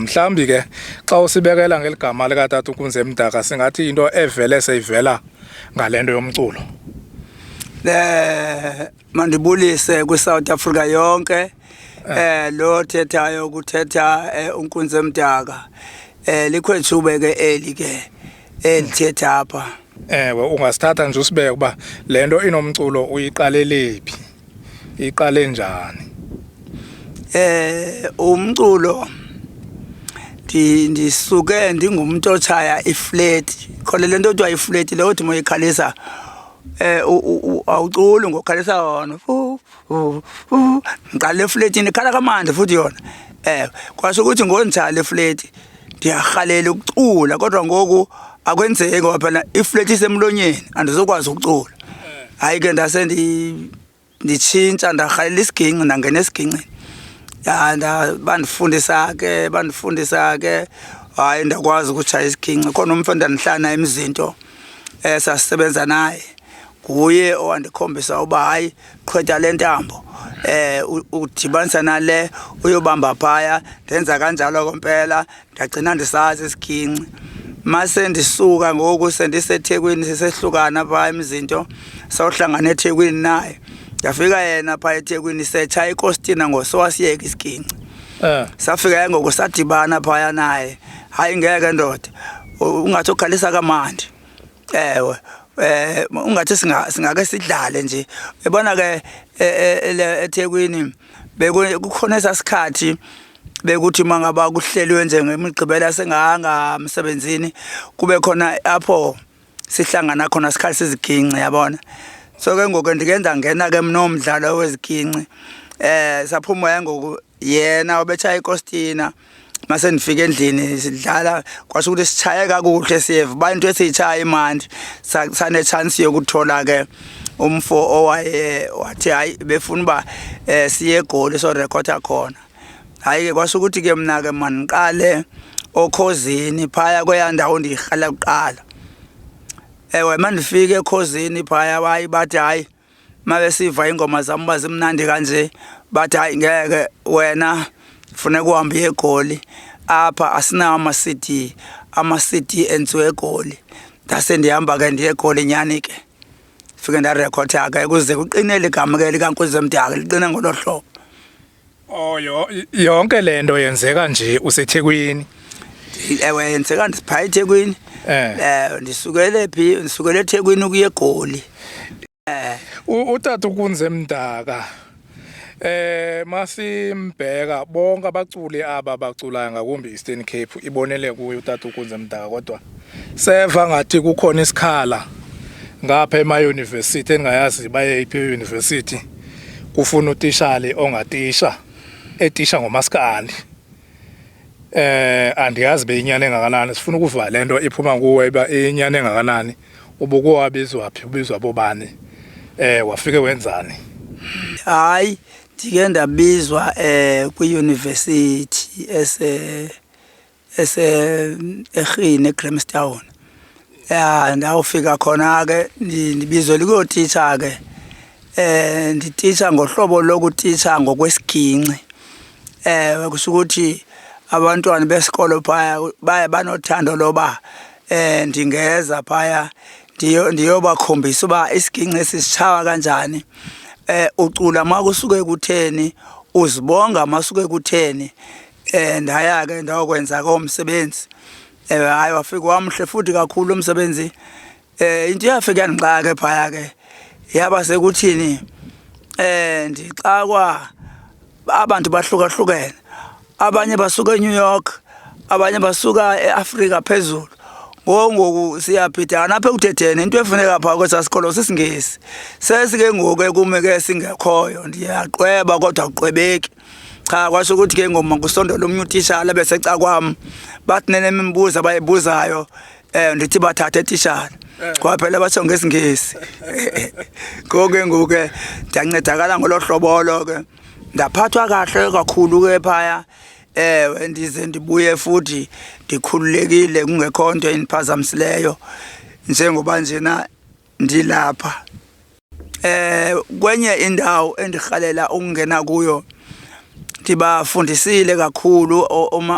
Mhlawumbi ke xa usibekela ngeli gama likatata uNkunzemdaka singathi into evele seyivela ngale nto yomculo. Mandibulise kwiSouth Africa yonke. Lo thethayo kuthetha uNkunzemdaka. Likhwetshube ke eli ke elithetha apha. Ewe, ungasithatha nje usibeke uba le nto inomculo uyiqalelephi, iqale njani? Umculo ndisuke ndingumuntu otshaya ifleti. Khona le nto kuthiwa ifleti le othi moyikhalisa awuculi ngokhalisa yona. Fu fu fu. Ngiqale efletini ikhala kamandi futhi yona. Kwasho ukuthi ngonjalo efleti ndiyarhalela ukucula kodwa ngoku akwenzeki ngoba phela ifleti isemlonyeni andizokwazi ukucula. Hayi ke ndase nditshintsha ndarhalela isiginci ndangena esigincini. Ya bandifundisa ke bandifundisa ke hayi ndakwazi ukutshaya isiginci. Khona umfo endandihlala naye eMzinto sasisebenza naye, nguye owandikhombisa uba hayi qhwetha le ntambo udibanisa nale uyobamba phaya. Ndenza kanjalo kompela ndagcina ndisazi isiginci. Mase ndisuka ngoku sendiseThekwini sisehlukana phaa eMzinto sawuhlangana eThekwini naye. Ndafika yena phaa eThekwini setshaya ikostina ngosowasiyeka isiginci. Safika ke ngoku sadibana phaya naye. Hayi ngeke ndoda, ungathi ukhalisa kamandi. Ewe, ungathi singake sidlale nje. Uyabona ke eThekwini bekukhona esasikhathi bekuthi mangaba kuhleliwe nje ngemigqibelo sengahanga emsebenzini kube khona apho sihlangana khona sikhalisa iziginci yabona. So ke ngoku ndike ndangena ke mna umdlalo weziginci. Saphuma ke ngoku yena ubetshaya ikostina mase ndifika endlini sidlala kwasho ukuthi sitshaye kakuhle siyeva uba into esiyitshaya imandi. Sane chance yokuthola ke umfo owaye wathi hayi befuna uba siye eGoli sorekhoda khona. Hayi ke kwasho ukuthi ke mna ke mandiqale okhozini phaya kweya ndawo ndiyirhalela kuqala. Ewe, mandifike ekhozini phaya hayi bathi hayi mabesiva ingoma zam uba zimnandi kanje bathi hayi ngeke wena funeka uhambe uye eGoli, apha asinawo ama-CD, ama-CD enziwe eGoli. Ndase ndihamba ke ndiye eGoli nyhani ke, fike ndarekhotha ke kuze kuqine eli gama ke likaNkunzemdaka liqine ngolo hlobo. Oh yo yonke lento yenzeka nje useThekwini. Ewe, yenzeka ndipha eThekwini. Ndisukele phi? Ndisukele eThekwini ukuya eGoli. Utata uNkunzemdaka masimbheka bonke abaculi aba baculayo ngakumbi Eastern Cape ibonele kuye utata uNkunzemdaka, kodwa seva ngathi kukhona isikhala ngapha ema university engayazi baye iphi university kufuna utishali ongatisha etisha ngomaskandi. Andiyazi beyinyane engakanani, sifuna ukuva lento iphuma kuwe iba inyane engakanani. Ubukuwabizwa phi, ubizwa bobani, wafike wenzani? Hayi ndike ndabizwa kwiuniversity ese ese eRhini eGrahamstown. Ya ndawufika khona ke ndibizwe likuyotitsha ke. Ndititsha ngohlobo lokutitsha ngokwesiginci. Kusho ukuthi abantwana besikolo phaya baye banothando loba ndingeza phaya ndiyobakhombisa uba isiginci esisitshawa kanjani. Ucula makusuke kutheni, uzibonga masuke kutheni. Ndaya ke ndayokwenza ke umsebenzi. Hayi wafika wamhle futhi kakhulu umsebenzi. Into eyafika yandixaka ke phaya ke yaba sekuthini ndixakwa abantu bahlukahlukene. Abanye basuka eNew York, abanye basuka eAfrika phezulu. Ngoku ngoku siyabhidana apha ekuthetheni, into efuneka phaa kwesaa sikolo sisiNgesi. Sesike ngoku ekume ke singekhoyo, ndiyaqweba kodwa akuqwebeki. Cha kwasho ukuthi ke ngoma kusondela omnye utishala besecakwam, bathi nene imibuzo abayibuzayo ndithi bathathe tishala. Ngoba phela batsho ngesiNgesi. Ngoku ke ngoku ke ndiyancedakala ngolo hlobo olo ke. Ndaphathwa kahle kakhulu ke phaya. Ewe, ndize ndibuye futhi ndikhululekile kungekho nto indiphazamisileyo njengoba njena ndilapha. Kwenye indawo endirhalela ukungena kuyo Ndibafundisile kakhulu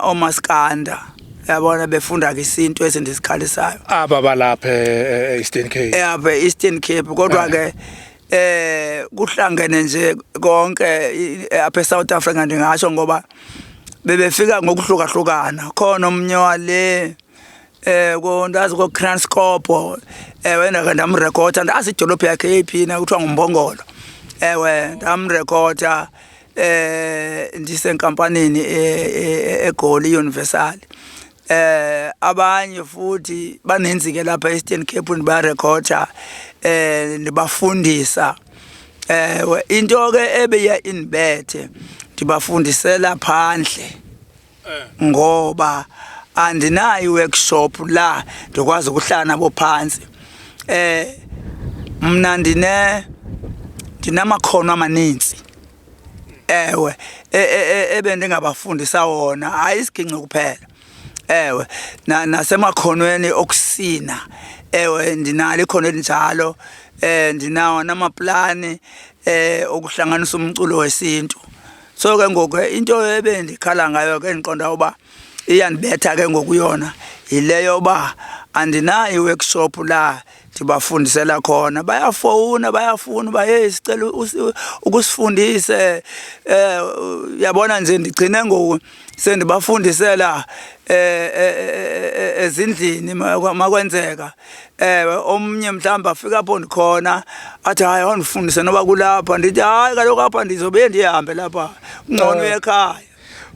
omaskanda, yabona, befunda ke isintu esindisikhalisayo. Aba balapha e-Eastern Cape? Apha e-Eastern Cape, kodwa ke kuhlangene nje konke apha eSouth Africa, ndingasho, ngoba bebefika ngokuhlukahlukana. Khona omnye wale ko ndazi ko Kranskop, ewe, ndake ndamrekhoda, ndazi idolophu yakhe yeyiphi na, kuthiwa nguMbongolo. Ewe, ndamrekhoda ndisenkampanini eGoli Universal. Abanye futhi baninzi ke lapha e-Eastern Cape, ndibarekhoda, ndibafundisa. Ewe, into ke ebeya indibethe, ndibafundisela phandle ngoba andinayo i-workshop la ndikwazi ukuhlala nabo phantsi. Mna ndinamakhono amaninzi, ewe, ebendingabafundisa wona, hayi isiginci kuphela. Ewe, nasemakhonweni okusina, ewe, ndinalo ikhono elinjalo. Ndinawo namaplani okuhlanganisa umculo wesintu. So ke ngoku into ebendikhala ngayo ke, ndiqonda uba iyandibetha ke ngoku yona, yile yoba andinayo i-workshop la ndibafundisela khona. Bayafowuna, bayafuna uba heyi, sicela ukusifundise. Yabona nje, ndigcine ngoku sendibafundisela ezindlini makwenzeka. Ewe, omnye mhlawumbi afike apho ndikhona athi, hayi, awundifundise noba kulapha. Ndithi, hayi kaloku, apha ndizobe ndihambe lapha, kungcono uye ekhaya.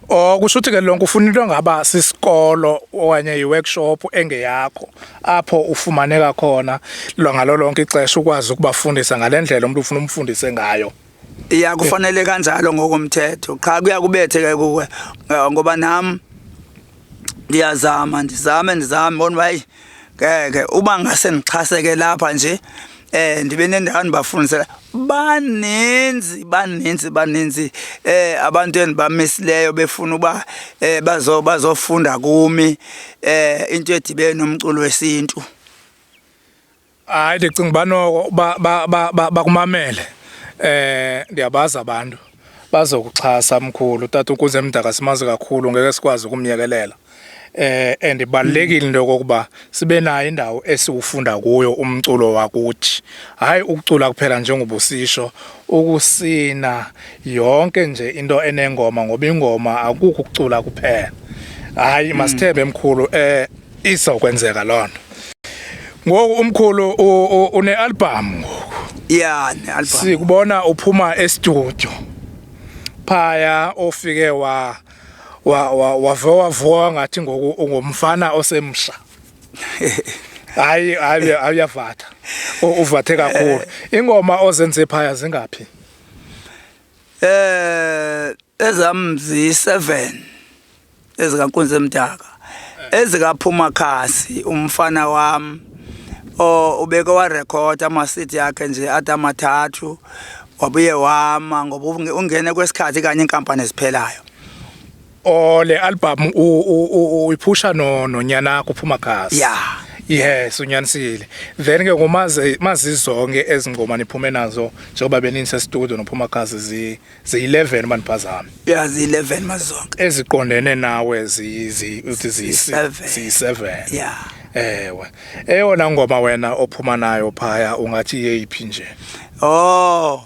Oh, kusho ukuthi ke lonke ufuna into ngaba sisikolo okanye i-workshop engeyakho apho ufumaneka khona ngalo lonke ixesha, ukwazi ukubafundisa ngale ndlela umuntu ufuna umfundise ngayo. Ya, kufanele kanjalo ngokomthetho, qha kuya kubethe ke kuwe, ngoba nam ndiyazama, ndizame, ndizame, bona uba hayi, ngeke. Uba ngase ndixhaseke lapha nje, ndibe nendawo ndibafundisela. Baninzi, baninzi, baninzi abantu endibamisileyo befuna uba bazofunda kumi into edibene nomculo wesintu. Hayi, ndicinga uba noko bakumamele. Ndiyabazi abantu bazokuxhasa, mkhulu. Tata uNkunzi Emdaka simazi kakhulu, ngeke sikwazi ukumyekelela. And ibalulekile into yokokuba sibe nayo indawo esiwufunda kuyo umculo wakuthi. Hayi ukucula kuphela njengobusisho, ukusina, yonke nje into enengoma, ngoba ingoma akukho ukucula kuphela. Hayi, masithembe mkhulu, izokwenzeka loo nto. Ngoku umkhulu une-album ngoku. Ya, ne-album. Sikubona uphuma e-studio phaya, ofike wa wa wa wave wavuka ngathi ngoku ungumfana osemsha. Hayi hayi, uyavatha, uvathe kakhulu. Ingoma ozenze phaya zingaphi? Ezam zi-7 ezikaNkunzi Emdaka. Ezikaphuma khasi umfana wami o ubeke warekhoda ama-CD yakhe nje ade amathathu, wabuye wama ngoba ungene kwesikhathi kanye inkampani eziphelayo. O, le album uyiphusha no nonyana wakho uphuma khasi? Ya. Yes, unyanisile. Then ke ngomazi mazizonke ezingoma niphume nazo njengoba benise studio nophuma khasi, zi zi-11 maniphazame? Ya, zi-11 mazonke. Eziqondene nawe zi zi uthi zi Seven. zi-7? Ya. Ewe, eyona ngoma wena ophuma nayo phaya ungathi yeyiphi nje? Oh,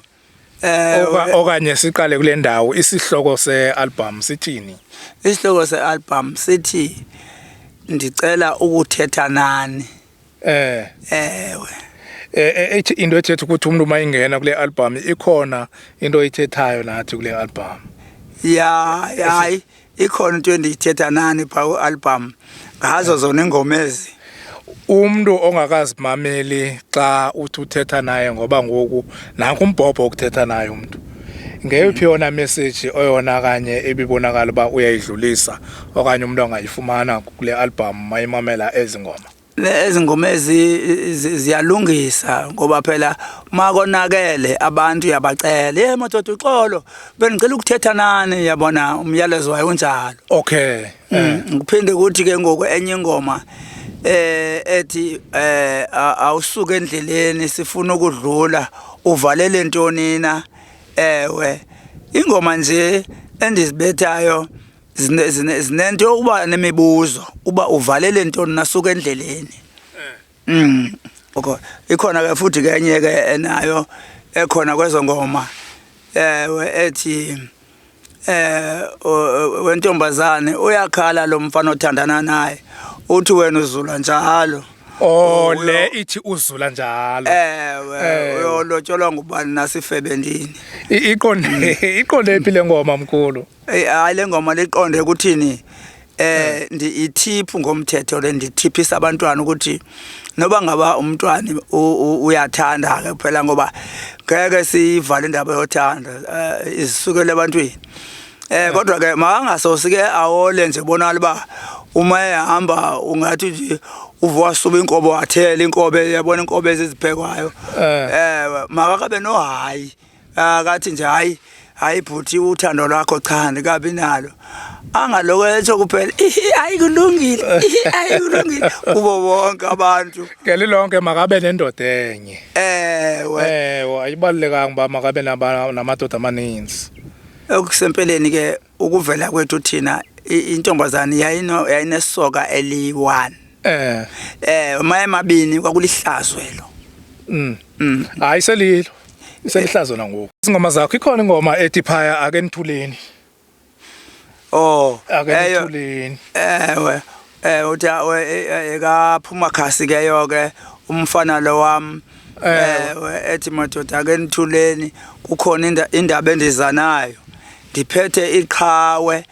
Okanye siqale kule ndawo, isihloko se-album sithini? Isihloko se-album sithi ndicela ukuthetha nani. Ewe. Ethi into ethetha ukuthi umuntu mayingena kule album ikhona into oyithethayo nathi kule album. Ya, hayi, ikhona into endiyithetha nani phaa ku-album ngazo zona iingoma ezi. Umuntu ongakazimameli xa uthi uthetha naye, ngoba ngoku nanku umbhobho wokuthetha naye umuntu, ngeyiphi yona message oyona kanye ebibonakala uba uyayidlulisa okanye umuntu angayifumana kule album mayimamela ezi ngoma? Ezi ngoma ezi ziyalungisa, ngoba phela makonakele abantu uyabacela, ye madoda, uxolo, bendicela ukuthetha nani, yabona, umyalezo wayo unjalo. Kuphinde kuthi ke ngoku enye ingoma ethi awusuke endleleni, sifuna ukudlula, uvalele ntoni na? Ewe, ingoma nje. Endizibethayo zinento yokuba nemibuzo uba uvalele ntoni nasuka endleleni. Okay, ikhona ke futhi ke enye ke enayo ekhona kwezo ngoma, ewe, ethi wentombazane uyakhala lo mfana othandana naye, uthi wena uzula njalo. Oh, le ithi uzula njalo. Ewe. Uyolotsholwa ngubani nasifebendini? Iqonde phi le ngoma, mkhulu? Hayi, le ngoma liqonde ukuthini, ndi ithiphu ngomthetho le, ndithiphisa abantwana ukuthi noba ngaba umntwana uyathanda ke phela, ngoba ngeke siyivale indaba yothando, isukele ebantwini. Kodwa ke makangasosi ke awole nje, bonakala uba uma ehamba ungathi nje uvuka suba inkobo, wathela inkobe, yabona inkobe eziziphekwayo. Makakabe no hayi, akathi nje hayi hayi bhuti, uthando lwakho cha, ndikabi nalo, angaloko etsho kuphela, "Ihi, hayi kulungile, ihi, hayi kulungile," kubo bonke abantu. Ngelilonke makabe nendoda enye. Ewe. Ewe, ayibalulekanga uba makabe namadoda amaninzi. Okusempeleni ke ukuvela kwethu thina, intombazane yayinesoka eliyi-one. Uma emabini kwakulihlazo elo. Hayi, selilo, iselihlazo nangoku. Ingoma zakho, ikhona ingoma ethi phaya ake nithuleni. Oh. Ake Eyo. nithuleni. Ewe, uthi ekaphuma khasi ke yo ke umfana lo wami. Ewe, ethi madoda ake nithuleni, kukhona indaba endizanayo, ndiphethe iqhawe,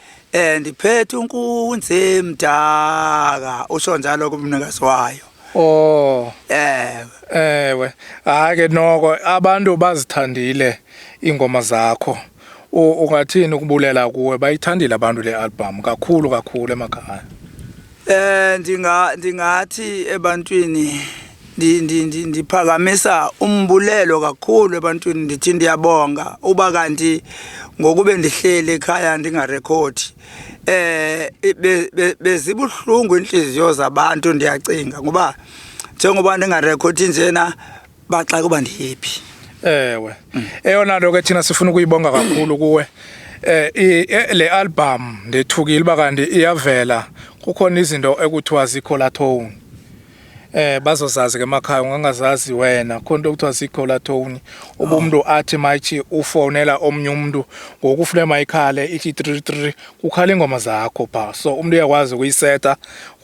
ndiphethe unkunzi mdaka, usho njalo kumnikazi wayo. Oh. Ewe. Ewe, hayi ke noko abantu bazithandile ingoma zakho. Ungathini ukubulela kuwe? Bayithandile abantu le album kakhulu kakhulu emakhaya. Ndingathi ebantwini ndiphakamisa umbulelo kakhulu ebantwini, ndithi ndiyabonga uba kanti ngokube ndihleli ekhaya ndingarekhodi, bezibuhlungu inhliziyo zabantu, ndiyacinga, ngoba njengoba ndingarekhodi njena baxaka uba ndiyiphi. Ewe. Eyona nto ke thina sifuna ukuyibonga kakhulu kuwe, le album ndethukile uba kanti iyavela kukhona izinto ekuthiwa zii-caller tone. Bazozazi ke emakhaya, ungangazazi wena, khona into ekuthiwa zii-caller tone. Uba umuntu athi mayithi ufonela omnye umuntu, ngoku ufune mayikhale ithi 33, kukhala ingoma zakho pha. So umuntu uyakwazi ukuyiseta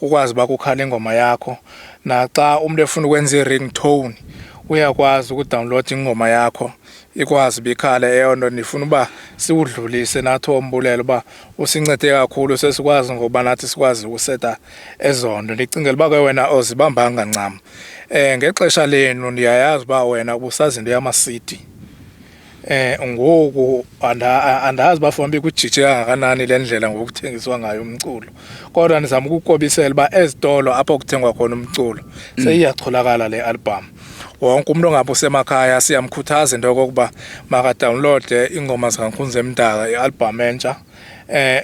ukwazi uba kukhala ingoma yakho. Naxa umuntu efuna ukwenza i-ringtone, uyakwazi ukudownload ingoma yakho ikwazi uba ikhale. Eyo nto ndifuna uba siwudlulise nathi ombulelo uba usincede kakhulu, sesikwazi ngoba nathi sikwazi ukuseta ezo nto. Ndicingela uba ke wena ozibambanga ncam. Ngexesha lenu ndiyayazi uba wena ubusazi into yama-CD. Ngoku andazi uba fanele kujije kangakanani le ndlela ngokuthengiswa ngayo umculo. Kodwa ndizama ukukubisela uba ezitolo apho kuthengwa khona umculo seyiyacholakala le album. Wonke umuntu ongabe usemakhaya siyamkhuthaza into yokokuba makadownloade ingoma zikaNkunzi Emdaka, i-album entsha.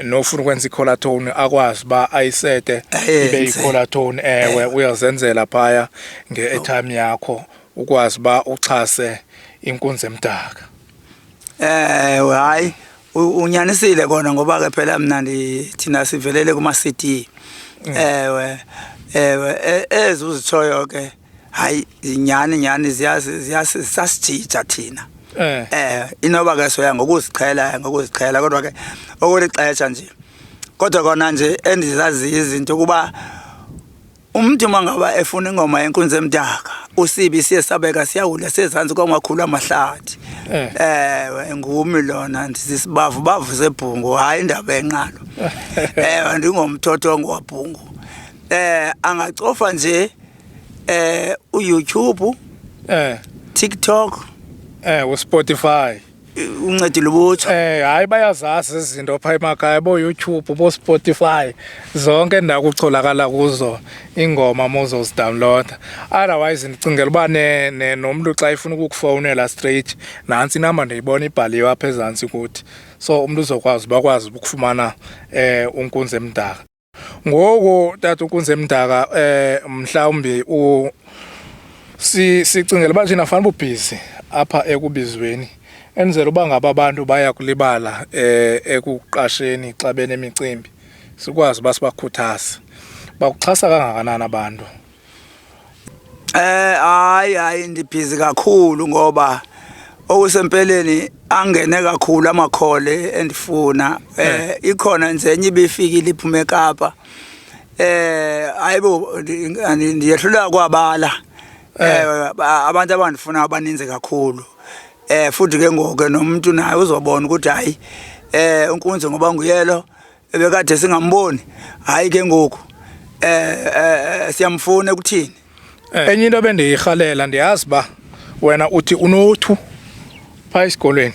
Nofuna ukwenza i-caller tone akwazi uba ayisete ibe Ayenze. i-caller tone. Ewe, uyazenzela phaya nge-airtime yakho, ukwazi uba uxhase inkunzi emdaka. Ewe, hayi, unyanisile kona, ngoba ke phela mna thina sivelele kuma CD. Ewe ewe, ezi uzitshoyo ke, hayi, nyani nyani ziyasijija thina. Inoba ke soya ngokuziqhela ngokuziqhela, kodwa ke okulixesha nje, kodwa kona nje endizaziyo izinto kuba umuntu uma ngaba efuna ingoma yenkunzi emdaka, usibi siye sabeka siyawula sezantsi kwamakhulu amahlathi. Ewe, ngumi lona, ndisisibavu bavu sebhungu, hayi indaba enqalo. Ewe, ndingomthothongo wabhungu. Angacofa nje uYouTube, TikTok, uSpotify. Uncedile ubutsha. Hayi, bayazazi izinto pha emakhaya, bo YouTube, bo Spotify, zonke indawo kucholakala kuzo ingoma mozozidownloada. Otherwise ndicingela uba ne, ne nomuntu xa efuna ukukufowunela straight, nantsi inamba ndiyibona ibhaliwe apha ezantsi kuthi. So umuntu uzokwazi bakwazi ukufumana unkunzi emdaka. Ngoku tata unkunzi emdaka, mhlawumbi u si sicingela uba thina fanele ubusy apha ekubizweni. Enzela uba ngaba abantu baya kulibala ekuqasheni xa benemicimbi, sikwazi uba sibakhuthaze. Bakuxhasa kangakanani abantu? Hayi hayi, ndibhizi kakhulu ngoba okusempeleni angene kakhulu amakhole endifuna. Ikhona nje enye ibifikile iphume eKapa. Hayibo, ndiyehluleka kwabala. Abantu abandifuna abaninzi kakhulu. Futhi ke ngoku nomuntu naye uzobona ukuthi hayi, uNkunzi ngoba nguyelo ebekade singamboni, hayi ke ngoku siyamfuna ekuthini. Enye into ebendiyirhalela, ndiyazi uba wena uthi unothu phaa esikolweni.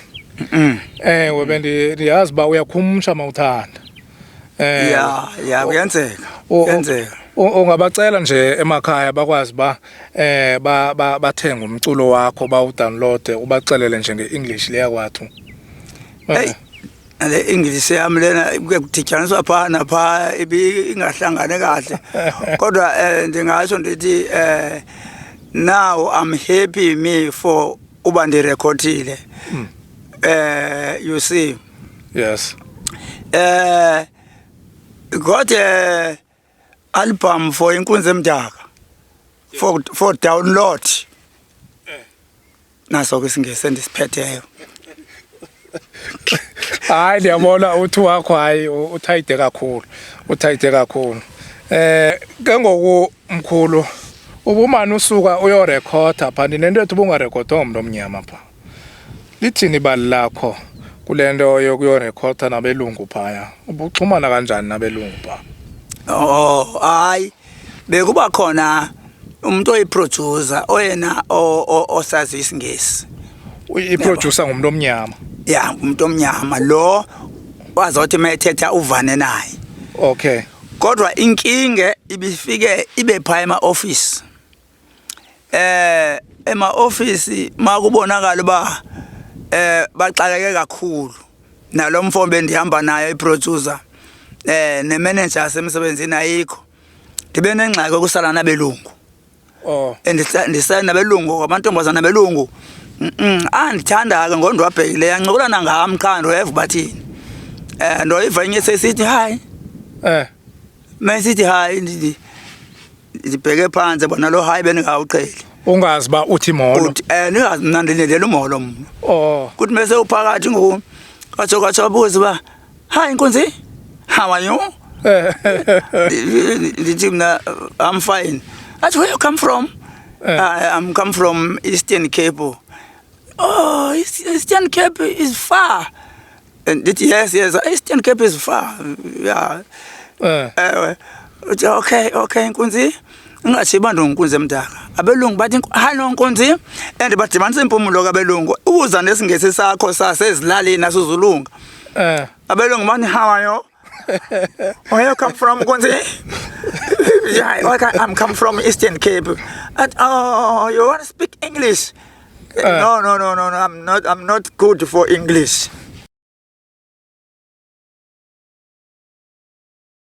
Ewe, ndiyazi uba uyakhumsha mawuthanda. Ya, kuyenzeka. Kuyenzeka. Ungabacela nje emakhaya bakwazi uba bathenge umculo wakho, bawudownloade, ubaxelele nje nge-English leyakwathu. Hey, le English yami lena kuke kudityaniswa pha napha, ibi ingahlangane kahle, kodwa ndingasho ndithi now I'm happy me for uba ndirekhodile, you see. Got a album for Inkunzi Emdaka for download. Naso ke isingesi endisiphetheyo. Hayi, ndiyabona uthi wakho, hayi, uthayide kakhulu, uthayide kakhulu. Ke ngoku mkhulu, ubumane usuka uyorekhoda pha, ndinento ethi ubungarekhodwa ngumntu omnyama pha. Lithini ibali lakho kule nto yokuyorekhoda nabelungu phaya? Ubuxhumana kanjani nabelungu pha? Oh hayi, bekuba khona umuntu oyiproducer oyena osazi isingesi. I-producer ngumuntu omnyama? Ya, umuntu omnyama lo wazothi mayethetha uvane naye. Kodwa inkinge ibifike ibe pha ema office. Ema office makubonakala uba baxakeke kakhulu nalomfo bendihamba naye, iproducer nemanager yasemsebenzini ayikho, ndibe nengxaki yokusala nabelungu. Ndisala nabelungu, amantombazana belungu. Andithanda ke ngondwabhekileyo, ancokolana ngam qha, ndoyeva bathini. Ndoyiva enye sesithi hi. Mesithi hi, ndithi ndibheke phansi, bona lo hi beningawuqheli. Ungazi ba uthi molo. Uthi ningazi, mna ndilindele umolo mna. Kuthi mase uphakathi ngoku, katsho katsho abuze uba, "Hi Nkunzi, how are you?" Ndithi mna, "I'm fine." Athi, "Where you come from?" I'm come from Eastern Cape. "Oh, Eastern Cape is far." And ndithi, Yes, Eastern Cape is far." Yeah. Ewe. Uthi, Okay, Nkunzi." Ingathi bantu ngunkunzi emdaka. Abelungu bathi, "Hello Nkunzi." And badibanisa impumulo kabelungu. Uza nesingesi sakho sasezilalini asuzulunga. Abelungu bathi, "How are you? Where you come from, Nkunzi?" "Yeah, okay, I'm come from Eastern Cape." And, "Oh, you want to speak English?" No, no, no, no, no. I'm not good for English."